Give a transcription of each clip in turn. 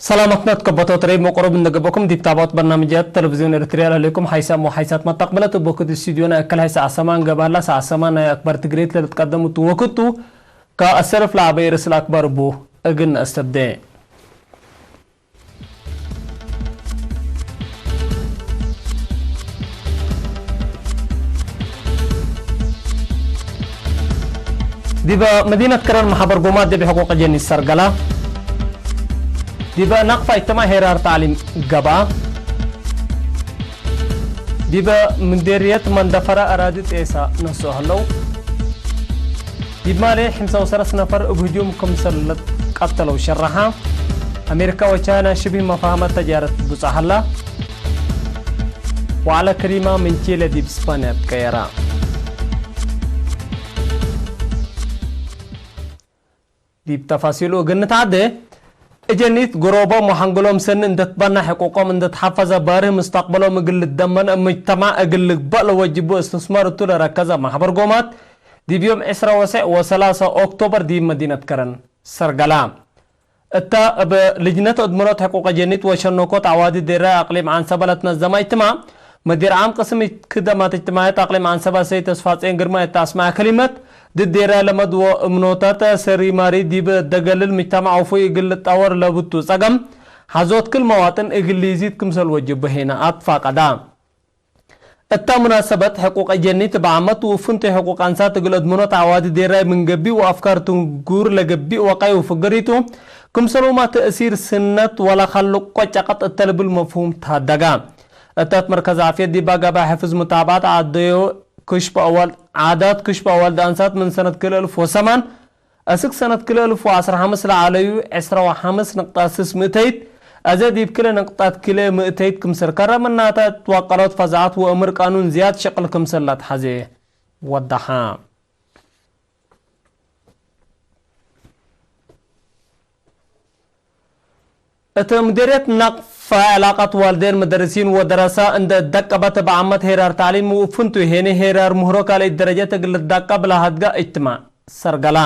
ሰላማትና ትከበቶ ትረይ መቁረብ እንደገበኩም ዲብታባት በርናምጃት ቴሌቪዝዮን ኤርትርያ ላለይኩም ሓይሳ ሞ ሓይሳት መጣቅበለት ቦክት ስቱዲዮ ናይ ኣከል ሓይሳ ኣሰማን ገባላ ሰዓት ሰማን ናይ ኣክባር ትግሬት ለልትቀደሙ ትወክቱ ከኣሰለፍ ለዓበይ ርእስ ለኣክባር ቡ እግን ኣስተብደ። ዲበ መዲነት ከረን ማሕበር ጎማ ደቢ ሕቁቅ ጀኒ ሰርገላ ዲበ ናቅፋ ይተማ ሄራር ታዕሊም ገባ ዲበ ምንዴርየት መንደፈራ ኣራዲ ጤሳ ነስኦ ህለው ዲብ ማሌ ሕምሳ ወሰለስተ ነፈር እብ ህጁም ክምሰል ቀተለው ሸራሓ ኣሜሪካ ወቻይና ሽብህ መፋህመት ተጃረት ቡጻሃላ ዋዕላ ክሪማ ምን ቺለ ዲብ ስፓንያ ትቀየራ። ዲብ ተፋሲሉ እግል ንትዓደ፣ እጀኒት ጉሮቦም ወሐንግሎም ሰኒ እንደትበና ሕቁቆም እንደትሓፈዘ ባርህ ምስተቅበሎም እግል ልደመን እብ ምጅተማዕ እግል ልግበእ ለወጅቡ እስትስማር እቱ ለረከዘ ማሕበር ጎማት፣ ዲብ ዮም ዕስራ ወሰዕ ወሰላሳ ኦክቶበር ዲብ መዲነት ከረን ሰርገላ። እታ እብ ልጅነት እድምኖት ሕቁቅ እጀኒት ወሸኖኮት ዓዋዲ ዴራ ኣቅሊም ዓንሰበ ለትነዘማ እጅትማዕ፣ መዲር ዓም ቅስም ክደማት እጅትማዕየት ኣቅሊም ዓንሰበ ሰይድ ተስፋጼን ግርማ እት ኣስማዕ ከሊመት፣ ድዴራ ለመድዎ እምኖታት ሰሪ ማሪ ዲብ ደገልል ምጅተማዕ ውፉይ እግል ልጣወር ለብቱ ጸገም፣ ሐዞት ክል መዋጥን እግል ሊዚት ክምሰል ወጅቡ ሄና ኣትፋቀዳ። እታ ሙናሰበት ሕቁቅ እጀኒት እብ ዓመት ውፍንቱ ሕቁቅ ኣንሳት እግል እድምኖት ዓዋዲ ዴራይ ምን ገቢእ ወአፍካር ትንጉር ለገቢእ ወቃይ ወፍግሪቱ፣ ክምሰልሁማ ተእሲር ስነት ወላ ካልቆ ጨቀጥ እተ ልብል መፍሁም ተሀደጋ። እታት መርከዝ ዓፍየት ዲብ አጋባይ ሕፍዝ ሙታብዓት ዓደዮ ክሽፍ አዋልድ ዓዳት ክሽፍ አዋልድ አንሳት ምን ሰነት ክልኤ እልፍ ወሰማን እስክ ሰነት ክልኤ እልፍ ወዐስራ ሐምስ ለዓለዩ ዕስራ ወሐምስ ንቅጣት ስስ ምእተይት፣ አዘ ዲብ ክልኤ ንቅጣት ክልኤ ምእተይት ክምስል ከረ ምናተ እት ዋቀሎት ፈዛዐት ወእምር ቃኑን ዝያድ ሸቅል ክምሰል ለትሐዜ ወዳሓ። እት ምዴርየት ናቅፋ ዕላቀት ዋልዴን መደርሲን ወደረሳ እንደ ደቀበት እብ ዓመት ሄራር ታዕሊም ውፍንቱ ሄኒ ሄራር ምህሮ ካልእት ደረጀት እግል ልዳቀብ ለሀድጋ እጅትማዕ ሰርገላ።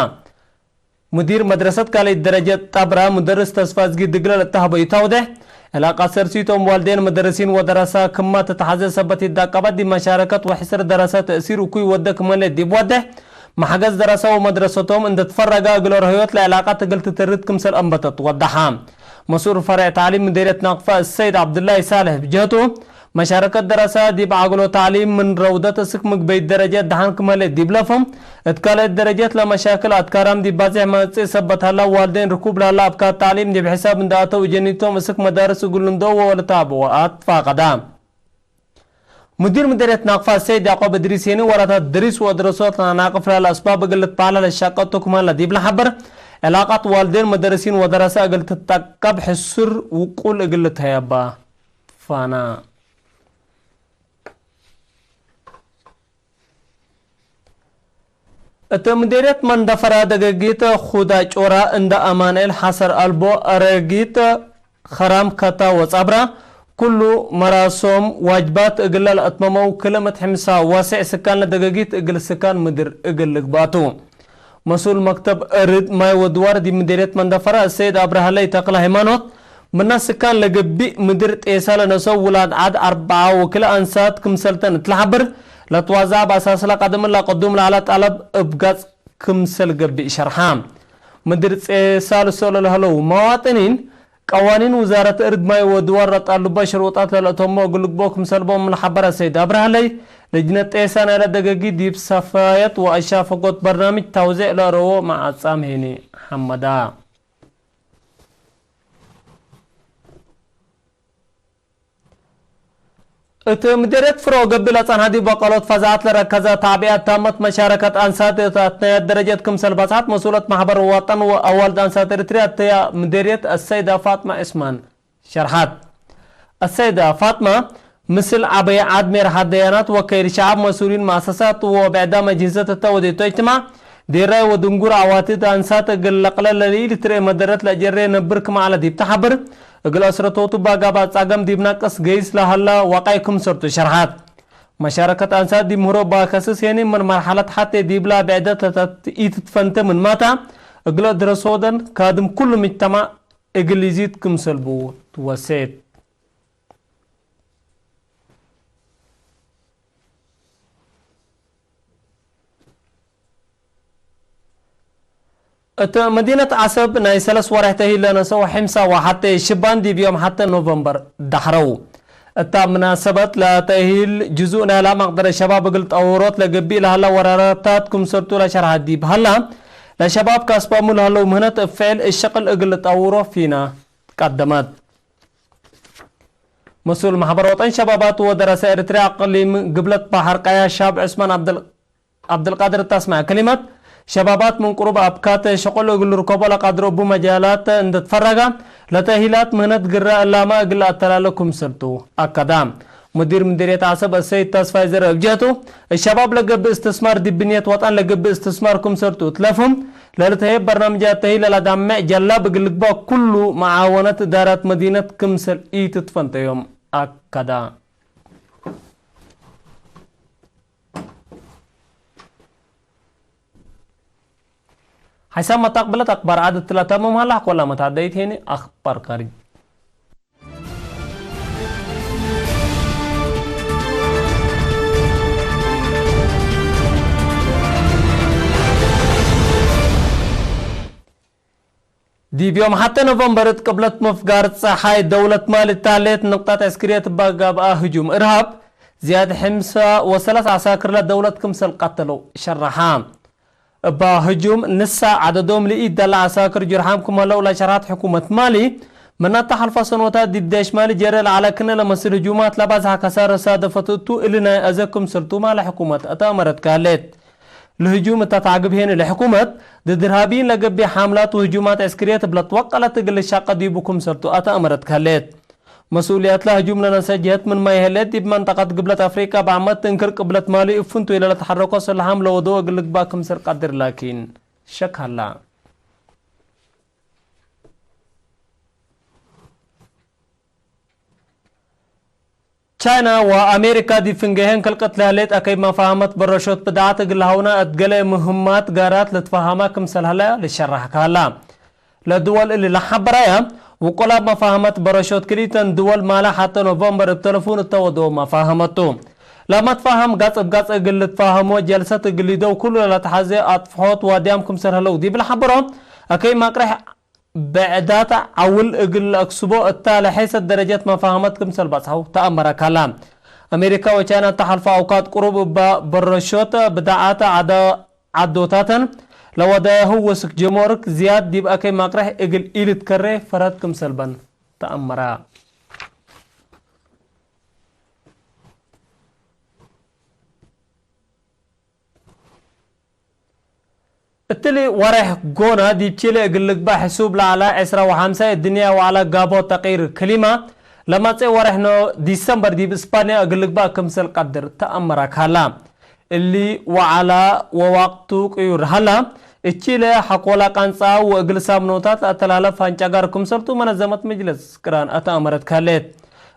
ሙዲር መድረሰት ካልእት ደረጀት ጠብራ ሙደርስ ተስፋዝጊ ድግለ ለተህበዩ ታውደሕ ዕላቀት ሰርሲቶም ዋልዴን መደርሲን ወደረሳ ክማ ተተሐዘ ሰበት ይዳቀበት ዲብ መሻረከት ወሕስር ደረሰ ተእሲር እኩይ ወደ ክመለ ዲብ ወደሕ መሕገዝ ደረሰ ወመድረሰቶም እንደ ትፈረጋ እግል ርህዮት ለዕላቃት እግል ትትርት ክምሰል አንበተት ወደሓ። መስኡል ፈርዕ ታዕሊም ምዴርየት ናቅፋ እሰይድ ዐብዱላይ ሳልሕ ብጀህቱ፣ መሻረከት ደረሰ ዲብ ዓግሎ ታዕሊም ምን ረውደት እስክ ምግበይት ደረጀት ደሓን ክመሌት ዲብ ለፎም፣ እት ካልአይት ደረጀት ለመሻክል አትካራም ዲብ ባዜሕ መጽእ ሰበት ሀላ ዋልዴን ርኩብ ለሀላ አብካት ታዕሊም ዲብ ሕሳብ እንደ አተው እጀኒቶም እስክ መዳርስ እግል ልንደው ወለታብኦ አትፋቀዳ። ሙዲር ምዴርየት ናቅፋ ሰይድ ያዕቆብ እድሪስ ሄኒ ወላታት ድሪስ ወድረሶት ለናቅፍ ለህለ አስባብ እግል ልትበዓል ለሸቀቱ ክመ ለዲብ ለሐብር፣ ዕላቃት ዋልዴን መደርሲን ወደረሰ እግል ትጠቀብ ሕሱር ውቁል እግል ልትሀየባ ፋና። እት ምዴርየት መንደፈራ ደገጊት ኹዳ ጮራ እንዳ አማንኤል ሐሰር አልቦ አረጊት ኸራም ከታ ወጻብራ ኩሉ መራሶም ዋጅባት እግለ ለአትመመው ክልመት ሕምሳ ዋሴዕ ስካን ለደገጊት እግል ስካን ምድር እግል ልግባቱ። መስኡል መክተብ እርድ ማይ ወድዋር ዲብ ምዴርየት መንደፈራ እሰይድ አብርሃለይ ተክለ ሃይማኖት፣ ምና ስካን ለገብእ ምድር ጤሳ ለነሰው ውላድ ዓድ አርበዓ ወክልኤ አንሳት ክምሰልተን እት ለሐብር፣ ለትዋዛዕ በአሳስላ ቀደምን ለቀዱም ለዐለ ጠለብ እብ ጋጽ ክምሰል ገብእ ሸርሓ። ምድር ጼሳ ልሰሎ ለሀለው መዋጥኒን፣ ቀዋኒን ውዛረት እርድ ማይ ወድዋር ለጣሉበ ሽሩጣት ለልአተሞ እግል ልግቦ ክምሰልቦም ለሐበረ ሰይድ አብርሃለይ፣ ልጅነት ጤሳ ናይለ ደገጊ ዲብ ሰፋየት ወአሻፈጎት በርናምጅ ታውዜዕ ለአረዎ መዓጻም ሄኒ ሐመዳ። እት ምዴርየት ፍሮ ገብእ ለጸንሐ ዲብ ወቀሎት ፈዛዐት ለረከዘ ታዕቢያት ታመት መሻረከት አንሳት እት አትናያት ደረጀት ክምሰል በጽሐት መስኡለት ማሕበር ወጠን ወአዋልድ አንሳት ኤሪትርያ እተያ ምዴርየት አሰይዳ ፋጥማ ዑስማን ሸርሐት። አሰይዳ ፋጥማ ምስል ዐበይ ዐድ ሜርሓት ደያናት ወከይድ ሸዐብ መስኡሊን መአሰሳት ወብዕዳም አጅህዘት እተ ወዴቶ እጅትማዕ ዴራይ ወድንጉር ኣዋትድ ኣንሳት እግል ለቅለለ ልኢል ትርኤ መደረት ለጀሬ ነብር ክማዕለ ዲብ ተሓብር፣ እግል ኣስረቶቱ ባጋባ ጻገም ዲብ ናቀስ ገይስ ለሃላ ዋቃይ ክምሰርቱ ሸርሓት። መሻረከት ኣንሳት ዲብ ምህሮ ባከስስ የኒ ምን መርሓለት ሓቴ ዲብላ ብዕደት ለተት ኢትትፈንተ ምን ማታ፣ እግል ድረሶደን ካድም ኩሉ ምጅተማዕ እግል ይዚድ ክምሰልቡ ትወሴት። እተ መዲነት ዓሰብ ናይ ሰለስ ወርሕ ተሂለ ነሰው ሕምሳ ወሓተ ሽባን ዲብ ዮም ሓተ ኖቨምበር ዳሕረው። እታ ምናሰበት ለተሂል ጅዙእ ናይላ መቅደረ ሸባብ እግል ጠውሮት ለገቢእ ለሃላ ወራራታት ክምሰርቱ ለሸርሓ ዲብ ሃላ፣ ለሸባብ ካስባሙ ለሃለው ምህነት እፍዕል እሸቅል እግል ጠውሮ ፊና ቀደመት። መስኡል ማሕበር ወጠን ሸባባት ወደረሰ ኤርትርያ ኣቅሊም ግብለት ባሕር ቀያ ሻብ ዕስማን ዓብደል-፣ ዓብደልቃድር እታስማዕ ከሊመት፣ ሸባባት ምን ቁሩብ ኣብካት ሸቆል እግል ርከቦ ለቃድሮ እቡ መጃላት እንደትፈረጋ፣ ለተሂላት ምህነት ግረ እላማ እግል ኣተላለ ክምሰልቱ ኣከዳ። ሙዲር ምድርየት ዓሰብ እሰይድ ተስፋይ ዘርእ እብ ጀህቱ፣ እሸባብ ለገብእ እስትስማር ዲብ ብንየት ወጣን ለገብእ እስትስማር ክምሰልቱ እትለፍም፣ ለልተሄብ በርናምጃት ተሂለ ለዳምዕ ጀላብ እግል ልግባእ ኩሉ መዓወነት እዳራት መዲነት ክምሰል ኢትትፈንተዮም ኣከዳ። ሓይሳብ መታቅብለት ኣክባር ዓድ እትላታ መምሃላ ኮላ መታደይት ሄኒ ኣክባር ካርጅ። ዲብ ዮም ሓተ ኖቨምበር እት ቅብለት ምፍጋር ጸሓይ ደውለት ማሊ ታሌት ንቅጣት ዕስክርየት ባጋብኣ ህጁም እርሃብ ዝያድ ሕምሳ ወሰላሳ ዓሳክር ለደውለት ክምሰል ቀተለው ሸራሓ። እባ ህጁም ንሳ ዓደዶም ልኢት ደላ ዓሳክር ጅርሓም ክመለው ለሸርሓት ሕኩመት ማሊ፣ ምናታ ሓልፋ ሰኖታት ዲብ ዳሽ ማሊ ጀረ ለዓለ ክነ ለመስል ህጁማት ለባዝሓ ከሳረ ሳደፈት እቱ እሊ ናይ ኣዘ ክምሰልቱ ማለ ሕኩመት እታ ኣመረት ካሌት። ለህጁም እታ ታዕግብ ሄን ለሕኩመት፣ ድድርሃቢን ለገቢ ሓምላት ወህጁማት ዕስክርየት ብለትወቀለት እግል ሻቀ ዲቡ ክምሰልቱ ኣታ ኣመረት ካሌት። መስኡልያት ለህጁም ለነሰ ጀህት ምን ማይ ሄሌት ዲብ መንጠቀት ግብለት ኣፍሪቃ ብዓመት ትንክር ቅብለት ማሊ እፍንቱ ኢለ ለተሐረኮ ሰላሓም ለወዶ እግል ልግባእ ክምሰል ቀድር ላኪን ሸክ ሃላ። ቻይና ወኣሜሪካ ዲብ ፍንገሄን ከልቀት ለህሌት ኣከይ መፋሃመት በረሾት ብድዓት እግል ሃውና እት ገለ ምህማት ጋራት ለትፈሃማ ክምሰል ሃላ ልሸራሕ ካላ። ለድወል እሊ ለሓበራያ ውቁላ መፋሃመት በረሾት ክልኢተን ድወል ማለ ሓተ ኖቨምበር እብ ተለፉን እተወደኦ መፋሃመቱ። ለመትፋሃም ጋጽ እብ ጋጽ እግል ልትፋሃሞ ጀልሰት እግል ሊደው ኩሉ ለተሓዘ ኣጥፍሖት ዋድያም ክምሰል ህለው ዲብ ለሓበሮ ኣከይ ማቅረሕ ብዕዳት ዓውል እግል ለአክስቦ እታ ለሐይሰት ደረጀት መፋህመት ክምሰል በጽሐው ተአመረ ካላ። አሜሪካ ወቻይና እተሓልፎ አውካት ቁሩብ እባ በረሾት ብዳዓት ዓደ-፣ ዓዶታተን ለወደያሁ ወስክ ጀሞርክ ዝያድ ዲብ አከይ ማቅረሕ እግል ኢልትከሬ ፈረት ክምሰልበን ተአመረ። እትሊ ወርሕ ጎና ዲብ ቺለ እግል ልግባእ ሕሱብ ለዐላ ዕስራ ወሐምሳ እድንያ ወዐላ ጋቦ ተቂር ክሊማ፣ ለማጼ ወርሕ ኖ ዲሰምበር ዲብ እስፓንያ እግል ልግባእ ክምሰል ቀድር ተአመራ ካላ። እሊ ወዐላ ወዋቅቱ ቅዩር ሃላ፣ እቺለ ሐቆላ ቃንጻ ወእግል ሳምኖታት ለአተላለፍ ፋንጫጋር ክምሰልቱ መነዘመት መጅለስ ቅራን አተአመረት ካሌት።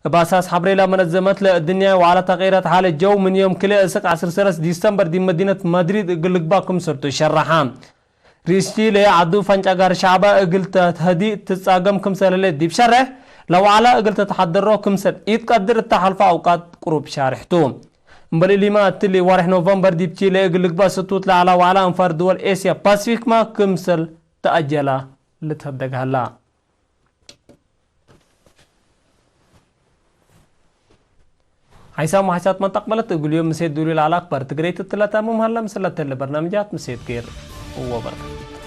እብ አሳስ ሐብሬላ መነዘመት ለእድንያ ወዐላ ተቂረት ሓለ ጀው ምን ዮም ክልኤ እስቅ ዐስር ሰለስ ዲሰምበር ዲብ መዲነት ማድሪድ እግል ልግባእ ክምሰልቱ ሸረሓ። ሪስቲ ለየዓዱ ፈንጫጋር ሻዕባ እግል ተትሀዲ ትጻገም ክምሰል ህሌት ዲብ ሸርሕ፣ ለወዓላ እግል ተትሓደሮ ክምሰል ኢትቀድር እተሓልፎ አውቃት ቅሩብ ሻርሕቱ። እምበል እሊማ እትሊ ወርሕ ኖቨምበር ዲብ ቺለ እግል ልግባእ ስቱት ለዐላ ወዓላ አንፋር ድወል ኤስያ ፓሲፊክማ ክምሰል ተአጀላ ልትሀደግ ሀላ። ሓይሳም ወሓይሳት መንጠቅ በለት እግልዮም ምሴት ዱልዩ ለዓል አክበር ትግረይት እትለታ ምምሃላ ምስለተለ በርናምጃት ምሴት ገይር ወበረካቱ።